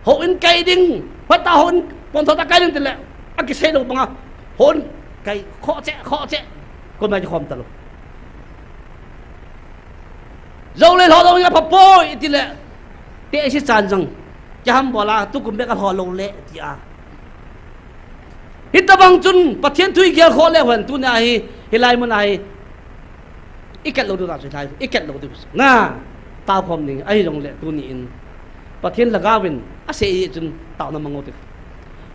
Houin kai ding, phat a houin pon tho ta kai ding tile, akisei lou banga, houin kai khoh cheh, khoh cheh. Koima kikhom talou. Jou le lho lou a pha poi, iti le. Te isi chan jong. Kiham bol a, tukum bek a lho lou le, ti a. Hitabang chun, Pathen thu i gel khoh le hon, tuna hi, hilai mun a hi. I ket lou diu ta chu, hilai, i ket lou diu. Na, tao khom ding, ahi jong le, tuni in. Pathen lhagaovin, asei chun, taona mang u te.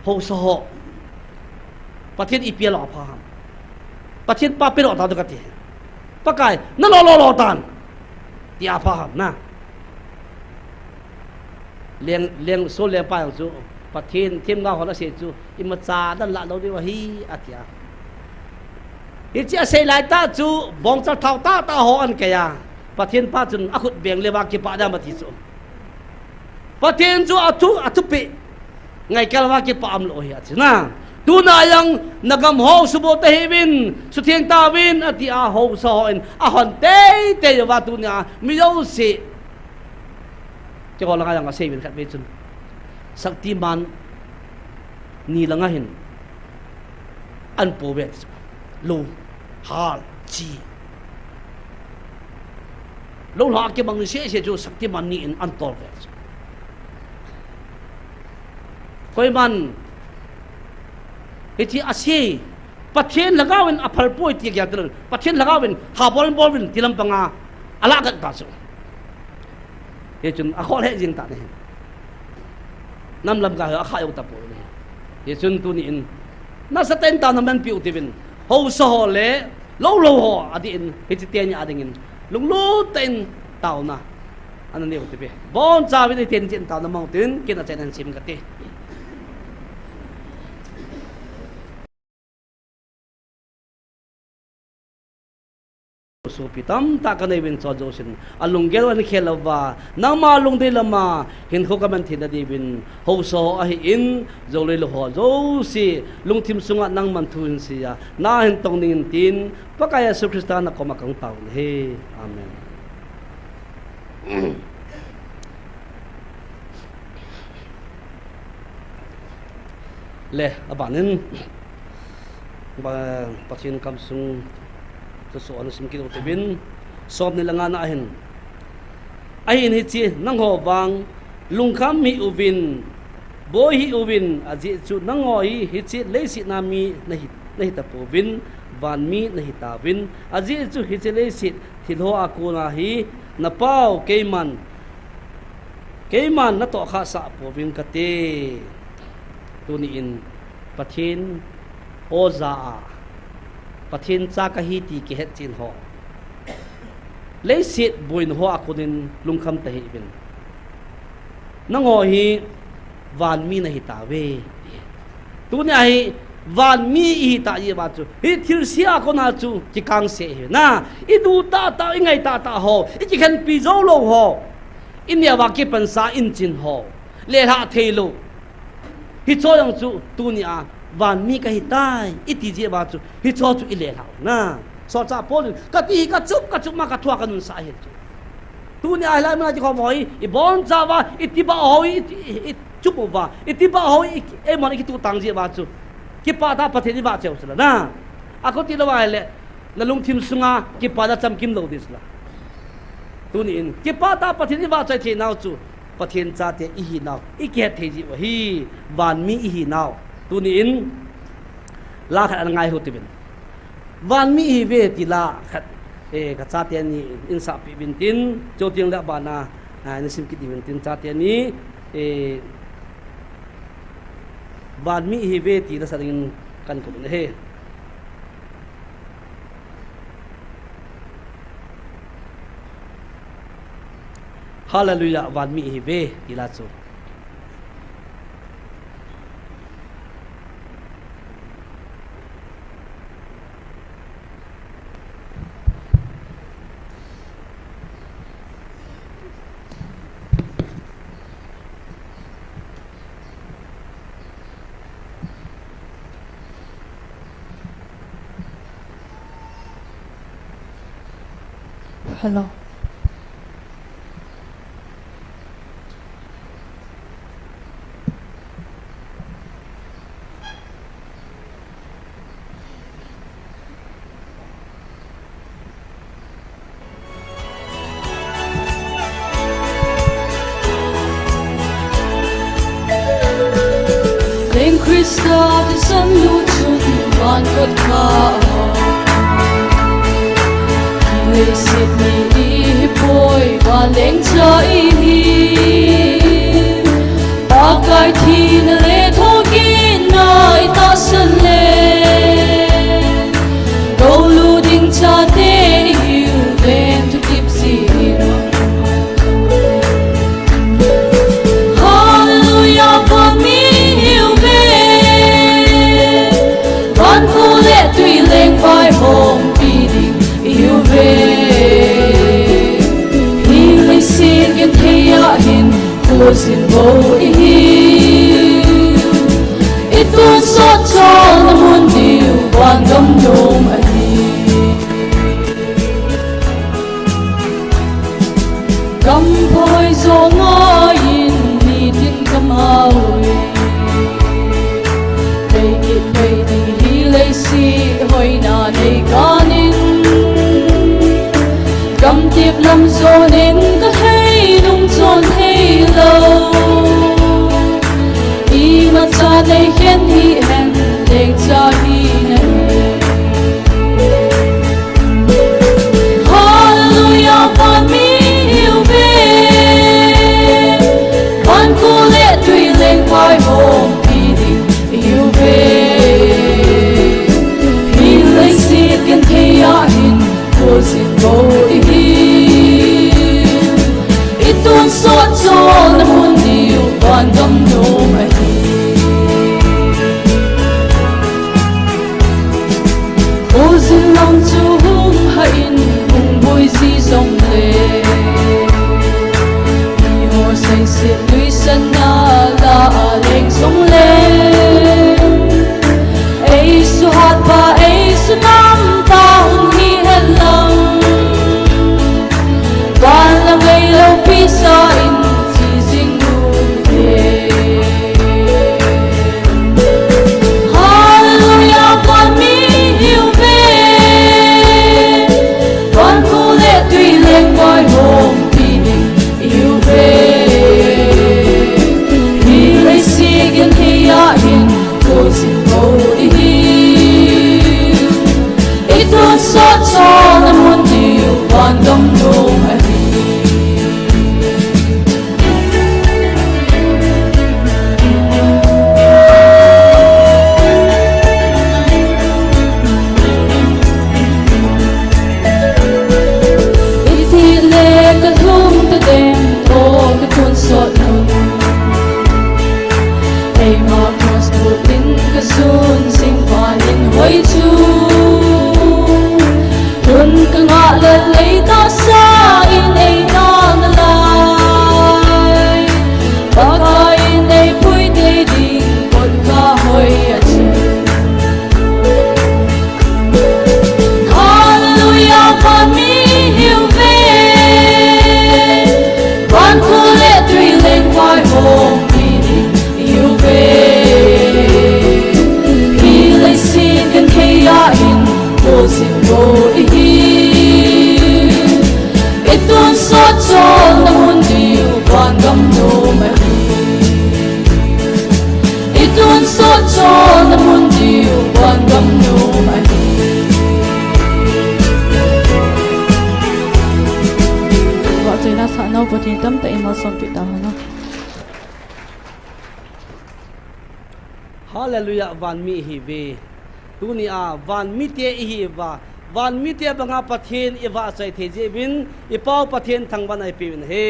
Haosa ho. Pathen ipi a lo pha ham. Pathen pa pe lo ta diu kati. Pakai, na lo lo lo tan. Ti a pha ham na. Leng, leng, so leng pa jong chu. Pathen themgao hon asei chu. Imacha dan la lou diu ahi, ati a. Hiche asei lai tah chu, bongchal thao tah tah ho ahin kai a. Pathen pa chun akhut beng le uva kipah dam ati chu. Pathen chu athu, athupeh. Ngaikal uva kipah umlou ahi ati na. Tuna jong nagam ho suboh tauvin, sutheng tauvin, ati a haosa hon, ahon teitei uva tunia, mi jouse. Keiho langa jong asei uvin khatvei chun. Shaktiman ni langa hin. An po ve. Lou, hal, chi. Lou lha kibang sese chu Shaktiman ni in an tol ve. Koiman, hiche asei, Pathen lhagaovin aphal poi ti gel talou. Pathen lhagaovin, ha bol bol uvin ti lampang a, ala gat ta chu. Hichun, akhol he jing ta ne. Nam lam ga akha jou tapoi. Hichun tuni in. Nasatah in taona manpiu tivin. Haosa ho le, lou lou ho, adih in, hiche teni a dingin. Lunglut tah in taona. Ana neiu tive. Boncha uvin teni chin taona mang uvin, kin a chen an sim kati. Sopi tamtah kanei uvin chonjousen, alunggel uva nakhel uva, nangma lungdei lama hinkho kaman theina diuvin, haosa ho ahin, jou le lou ho jouse, lungthim sunga nangman thu hinsei a, nahin tong dingin tin, Pakai Jesu Christa nakoma kahung tao nahi. Amen. Le, abanin, ba, Pathen kamsung, thusoh ana sim kit u tivin, som ni le nga na ahin. Ahin hiche, nangho vang, lungkham hih uvin, Boi hih uvin, ajeh chu nangho hi hiche leiset a mi nahi, nahi tapouvin, van mi nahi tauvin, ajeh chu hiche leiset thil ho a kona hi na Pau keiman, keiman natoh khah sah pouving kate. Tuni in Pathen oja a, Pathen cha kahi ti kihet chen ho, leiset boina ho a konin lungkham tahih uvin. Nangho hi van mi nahi tauve. Tuni a hi van mi ihi tah jeh uva chu, hi thilse a kona chu kikangse ihi na. I du tahtah, i ngai tahtah ho, i kikhenpi jou lou ho, i neo a kipansa inchen ho, lelhah thei lou. Hicho jong chu tuni a van mi kahi tai i ti jeh uva chu hicho chu i lelhah u na. Solchah Paul in, kati hi kachup, kachup ma kathu a kanun sah ahi chu. Tuni a hilai mun a kikhom ho hi, i boncha uva, i tibah ho hi, i, i, i chup uva, i tibah ho hi, i, eimon i kituh tang jeh uva chu, kipah tah a Pathen i vahchoi u chu la na. Akhuti lou ahile, na lungthim sunga kipana chamkim lou ding chu la. Tuni in, kipah tah a Pathen i vahchoi thei nau chu, Pathen chate ihi nau i kihet thei jeh u ahi, van mi ihi nau. Tuni in, la khat ana ngai hou tivin. Van mi ihiuve ti la khat, eh, ka chate ni in sahpeh uvin tin, chuteng le abana, ah, na sim kit uvin tin chate ni, eh, van mi ihiuve ti la sa dingin kan kou na he. Hallelujah, van mi ihiuve ti la chu. Hello. Leng Christa thisan lut chun van kot kha. Leiset mi ihipoi, vanleng cha ihi. Pakai thina le thokitna i tahsan le, gou lut ding chate ihiuve, thutep jin. Hallelujah, van mi ihiuve. Van kho le twi leng vaihompi ding ihiuve. Hi leiset genthei a hin khojin bou ihi. I tonsot chalna mun diu van gam nom ahi. Gam phoi jo ngaiyin nitin ka mao e. Kei kit kei ding hi leiset hoina nei kanin. Gamtep lam jonin ka thei nung chon thei lou. Imacha nei khen hihen leng cha hi nahi. Hallelujah, van mi ihiuve. Van kho le twi leng vaihompi ding ihiuve. Hi leiset genthei a hin khojin bou ihi. I tonsot chalna mun diu van gam nom ahi. Khojin lam chu hung hah in hung boi ji jongle, miho seiset nuisanna la a leng jongle, ei suhat pa, ei sunam pa hung hi hen lang. Van la vei loupi sa in chi jing u te. Hallelujah, van mi ihiuve. Van kho le twi le Tonsot cholna mun diu vangam nom ahi. Itih le kalhung tadem tho katonsot nom. Eima cross bul in kasun sing pa in hoi chu. Tun kangah le lei tahsa in eina nalai. Pakai in eipui tei ding kot kahoi ahi. Hallelujah, vanmi hiuve. Van khole tui lengvai hong mi hiuve. Hi leiset gangthei a in bol jing bou ihi. Itonsot cholna mun diu vangam nom ahi. Itonsot cholna mun diu vangam nom ahi. Vahchoina sah nau Pathen tamtah in malsom peh tahen. Hallelujah, vanmi ihiuve. Tunia vanmite ihiuva, vanmite banga Pathen ivahchoi thei jeh uvin, ipau Pathen thangvahna ipeh uvin ahi.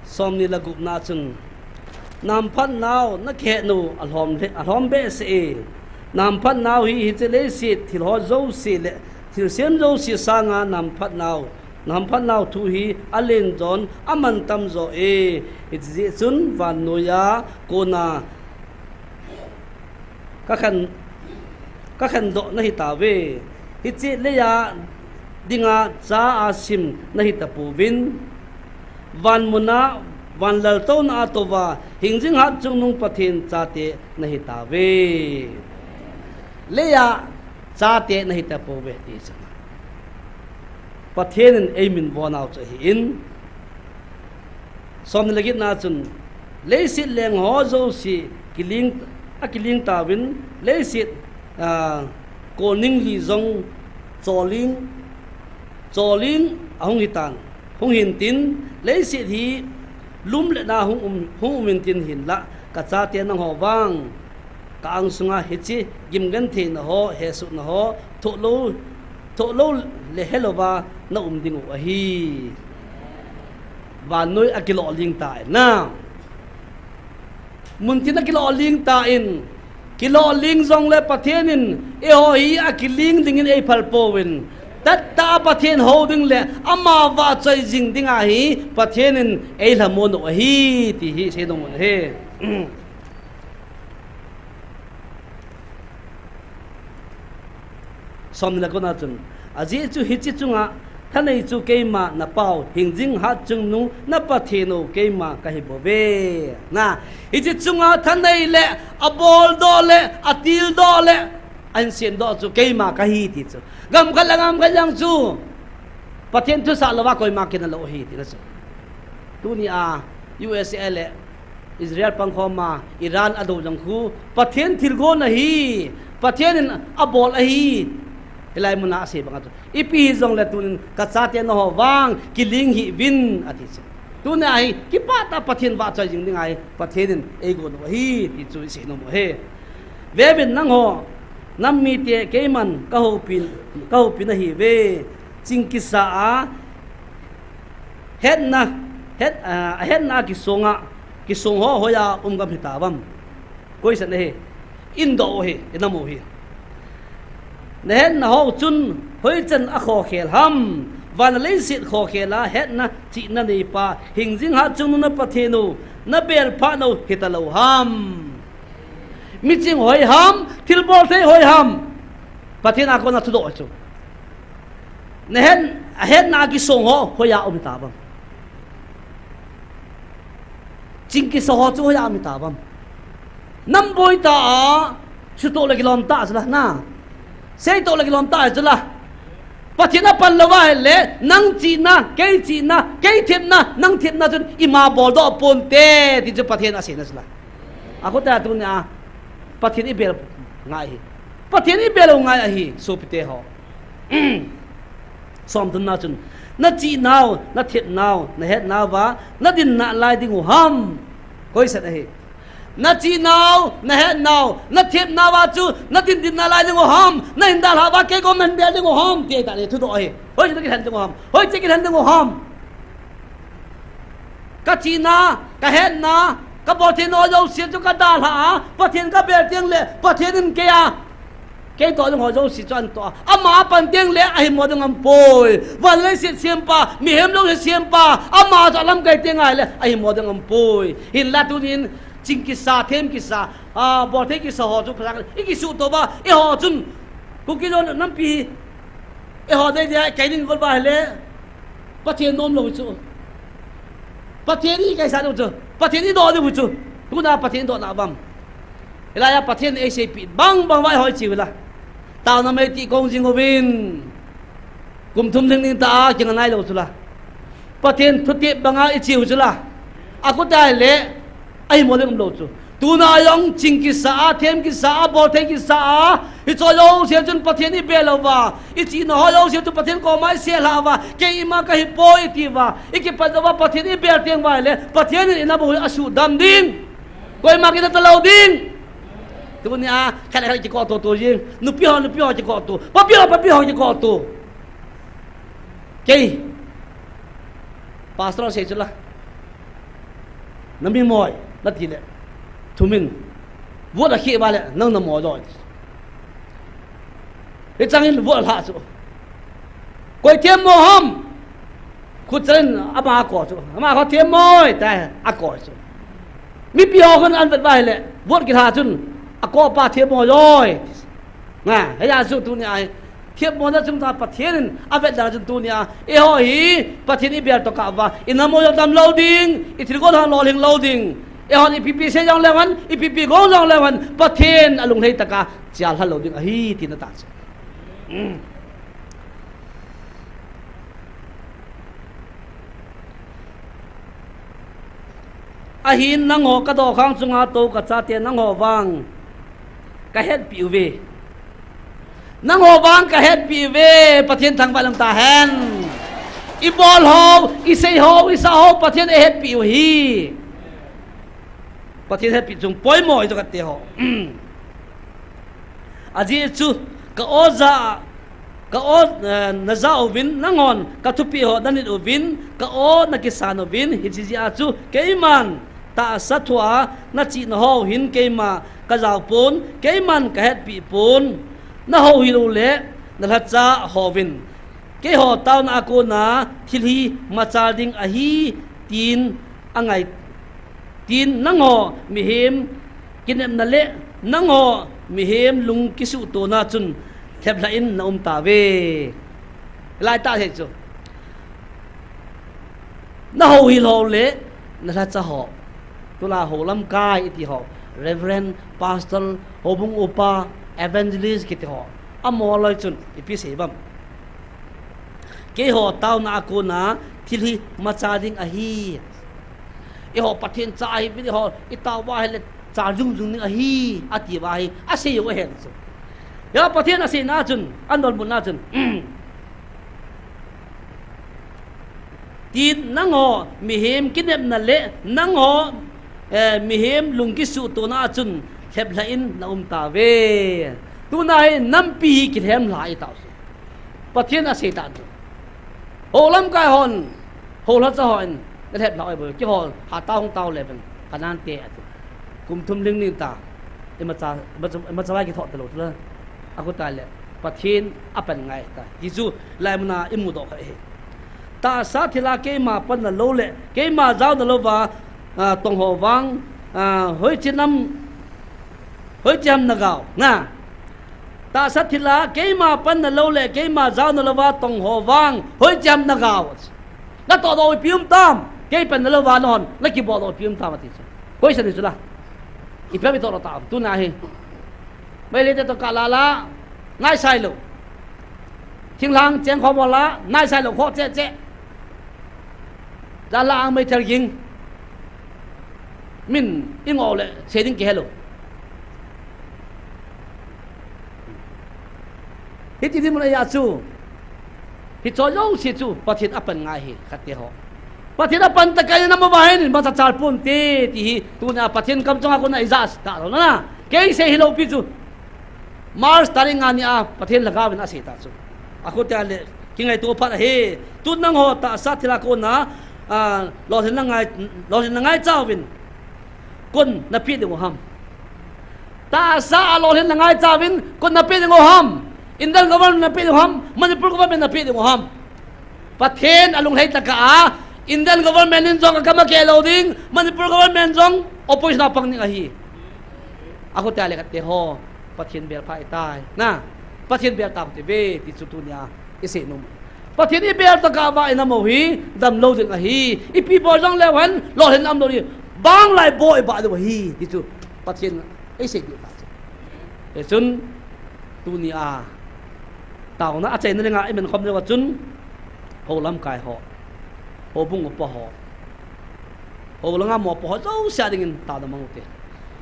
Somni le gupna chun, namphatnau nakihet u alhom le, alhom behseh e. Namphatnau hi hiche leiset thil ho jouse le thilsem jouse sanga namphatnau, namphatnau thu hi alen jon amantam jo e. Hiti jeh chun vannoiya kona kakhen, kakhendoh nahi tauve. Hiche leiya dinga cha asim nahi tapouvin. Vanmuna, vanlaltouna a touva, hingjing hatchungnung Pathen chate nahi tauve. Leiya chate nahi tapouve ti chu. Pathen in eiminvon nau chu ahin. Somni le getna chun, leiset leng ho jouse kiling, akiling tauvin, leiset, ah, kolning li jong choling, choling ahung hitan, hung hintin, leiset hi lum le na hung um, hung um intin hinlah, kachate nangho vang, ka angsunga hiche gimgentheina ho, hesohna ho, thohlou, thohlou le helouva na um diu ahi. Vannoi akiloh ling tan. Muntin akiloh ling tan, kiloh ling jongle Pathen in eiho hi akiling dingin eiphal pouvin. Tahtah a Pathen hou ding le ama vahchoi jing dinga hi Pathen in eilhamon u ahi, ti hi seinom u ahi. Somni le kona chun, ajeh chu hiche chunga thanei chu keima napau, hingjing hatchungnung na Pathen u keima kahi bouve. Na, hiche chunga thanei le, aboldoh le, atildoh le, ahinsendoh chu keima kahi ti chu. Gamkhat le gamkhat jong chu Pathen thusah louva koima kinah lou ahi tina chu. Tunia U S A le Israel pangkhoma Iran adou jong khu Pathen thilgon ahi, Pathen in abol ahi. Hilai muna asei banga chu, ipi hijongle tunin kachate nangho vang kiling hih uvin ati chu. Tunia hi kipah tah a Pathen vahchoi jing dinga hi Pathen in eigon u ahi ti chu iseinom u ahi. Veuvin nangho nam mite keiman kahoupi, kahoupi nahiuve. Ching kisa a hetna, het, ah, ahetna kisonga, kisong ho hoiya um gam hitauvem? Koisan ahi, indoh u hi, inam u hi. Nahetna ho chun hoichan akhokhel ham? Van leiset khokhel a hetna chihna neipa, hingjing hatchungnung na Pathen u, nabelphat nau hitalou ham? Miching hoi ham, thilbol thei hoi ham? Pathen a kona thudoh chu. Nahet, ahetna kisong ho hoiya um hitauvem? Ching kisa ho chu hoiya um hitauvem? Nam boi tah a, sutoh le kilom tah chu la, na. Seitoh le kilom tah chu la. Pathen apan lou va ahile, nang chihna, kei chihna, kei themna, nang themna chun ima boldoh ponte, ti chu Pathen aseina chu la. Akhuta tunia, Pathen ibel ngai ahi. Pathen ibel u ngai ahi, sopite ho. Somthumna chun, na chihnau, na themnau, na hetnau va, na dinna lai ding u ham. Koisan ahi. Na chihnau, na hetnau, na themnau va chu, na din dinna lai ding u ham, na hin dalha va kei kom na hin bel ding u ham, ti ahi ta le thudoh ahi. Hoiche na kilhen ding u ham, hoiche kilhen ding u ham. Ka chihna, ka hetna, ka bolthei nau jouse chu ka dalha a, Pathen ka bel teng le, Pathen in kei a, kei toh ding ho jouse chu ahin toh a. Ama apan teng le, ahin mo ding aum poi. Van leiset sempa, mihem lungset sempa, ama chu alamkai teng ahile, ahin mo ding aum poi. Hinla tunin, ching kisa, them kisa, a, bolthei kisa ho chu, phalang, i kisuh to va, eiho chun, Kuki-Zo nampi hi, eiho dei dia, kei din vol va ahile, Pathen nom lou chu. Pathen i kaisa diu chu. Pathen i doh diu chu. Tuna Pathen dohna vam. Hilai a Pathen eiseipeh bang bang vai hoi chiu la. Taona mei ti kong jing uvin. Kum thum lhing ning ta a kinga nai lou chu la. Pathen thutep banga i chiu chu la. Akhuta le. Ahi mo ding um lou chu. Tuna jong ching kisa a, them kisa a, bolthei kisa a, hicho jouse chun Pathen i bel lou va, i chihna ho jouse chun Pathen koma i sel lha va, kei ima kahi poi i ti va, i kipat lou va, Pathen i bel teng va le, Pathen in i na bou hi asuhdam ding. Koima kina ta lou ding. Tunia, khat le khat kikoh to to jing. Nupi ho, nupi ho kikoh to. Papi ho, papi ho kikoh to. Kei. Pastor sei chu la. Na mi moi, na ti le. Thumin. Vote a khi va le, nang na moi loi. Hichang in vote lha chu. Koi them mo ham. Khut chan ama ko chu. Ama ko them moi, ta a ko chu. Mipi ho khun an vet va le. Vote kilha chun. A ko pa them moi loi. Nga, hia chu tunia hi. Themmo na chung ta Pathen in a vet dan chun tunia, eiho hi Pathen i bel to kah va, i na mo jong dam lou ding, i thilgon hang lolhing lou ding. Eihon ipi pi sei jong leu hen, ipi pi gong jong leu hen, Pathen a lunglhai taka chia lha lou ding ahi tina ta chu. Ahin nangho ka dokhang chunga tou ka chate nangho vang ka hetpi uve. Nangho vang ka hetpi uve, Pathen thangvah lam ta hen. I bol ho, i sei ho, i sa ho, Pathen eihetpi u hi. Pathen hetpi chung poimo i to ka te ho. Ajeh chu ka oja, ka o, eh, na ja uvin, nanghon ka thupeh ho na nit uvin, ka o na kisan uvin, hiche jeh a chu keiman tahsa thua na chihna ho hin keima ka jao pon, keiman ka hetpi pon, na houhil u le na lhacha hovin. Keiho taona a kona thil hi machal ding ahi, tin angai, tin nangho mihem kinepna le nangho mihem lung kisuhtona chun lheplhah in na um tauve. Lai ta he chu. Na houhil ho le na lhacha ho. Tula ho lamkai iti ho. Reverend, Pastor, houbung upa, Evangelist kiti ho. Amaho loi chun ipi sei uvam. Keiho taona a kona thil hi machal ding ahi. Eiho Pathen cha ahi, eiho i tao uva ahile chal jung jung ding ahi, ati uva hi, asei u ahen chu. Hia Pathen aseina chun, adonbutna chun. Tin nangho mihem kinepna le nangho, eh, mihem lung kisuhtona chun lheplhah in na um tauve. Tuna hi nampi hi kilhem lha i tao chu. Pathen asei ta chu. Ho lamkai hon, ho lhacha hon, na lhep lha oi bo, kihol, ha tao hung tao le pen, Kanan te ati. Kum thum ling ning ta, imacha, imacha, imacha vai kithoh ta lou chu la. Akhuta le, Pathen apan ngai ta. Ti chu, lai muna imu doh kha e. Tahsa thila keima panna lou le, keima jaona louva, a, tong ho vang, a, hoiche nam, hoiche ham na gao, na. Tahsa thila keima panna lou le, keima jaona louva tong ho vang, hoiche ham na gao. Na tohdoh u ipi um tam, kei panna louva nahon, na kiboldoh u ipi um tam ati chu. Koisan hi chu la. Ipi ham i tohdoh tam, tuna hi. Meitei te toh kah lala, ngaisah lou. Thinglhang cheng kho mola, naisai lou kho che che. Jala ang mei thel ging. Min i ngol le, se ding kihelou. Hiti dinmun a chu. Hicho jouse chu, Pathen apan ngai hi, khat te ho. Pathen apan ta kai na ma ba hin, ma cha chal pon te, ti hi, tuna Pathen kam chunga kona i ja ta lou na. Kei sei hilou pi chu. March tarik nga ni a Pathen lhagao vin asei ta chu. Akhotia le kingaito phat ahi. Tun nangho tahsa thila kona, a, lolhinna ngai, lolhinna ngaicha uvin. Koin napeh ding u ham? Tahsa a lolhinna ngaicha uvin koin napeh ding u ham? Indian government napeh ding u ham? Manipur government napeh ding u ham? Pathen alunglhai tah a, Indian government in jong akam akeh lou ding, Manipur government jong opposition a pang ding ahi. Akhotia le khat te ho, Pathen bel pha itai. Na, Pathen bel tau te ve, ti chu tunia i sei nom. Pathen i bel tah a va i nam u hi, damlou ding ahi. Ipi bol jong leu hen, lolhinna umlou ding. Bang lai bol i ba lou ahi, ti chu Pathen i sei ding ta chu. Hichun, tunia, taona achaina dinga i men khom leu a chun, hou lamkai ho, houbung upa ho, hou langa mopo ho, jouse a dingin taona mang u te.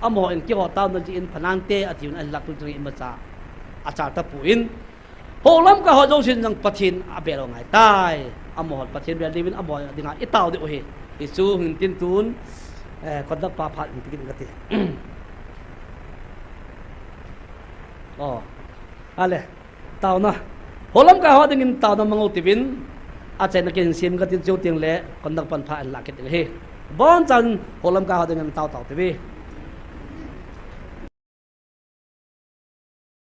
Amaho in keiho taona jeh in phanang te, ati un ahin lak tung tung in imacha achal tapon. Hou lamkai ho jouse in jong Pathen abel u ngai tai. Amaho Pathen bel diuvin amaho dinga i tao diu ahi. Hichu hin tin tun, eh, conductor pa phat in pe kit kate. Oh. Ale. Taona. Hou lamkai ho dingin taona mang u tivin. Achaina kin sem katin chu teng le conductor pan phat in la kit ding ahi. Bonchan hou lamkai ho dingin tao tao tivi.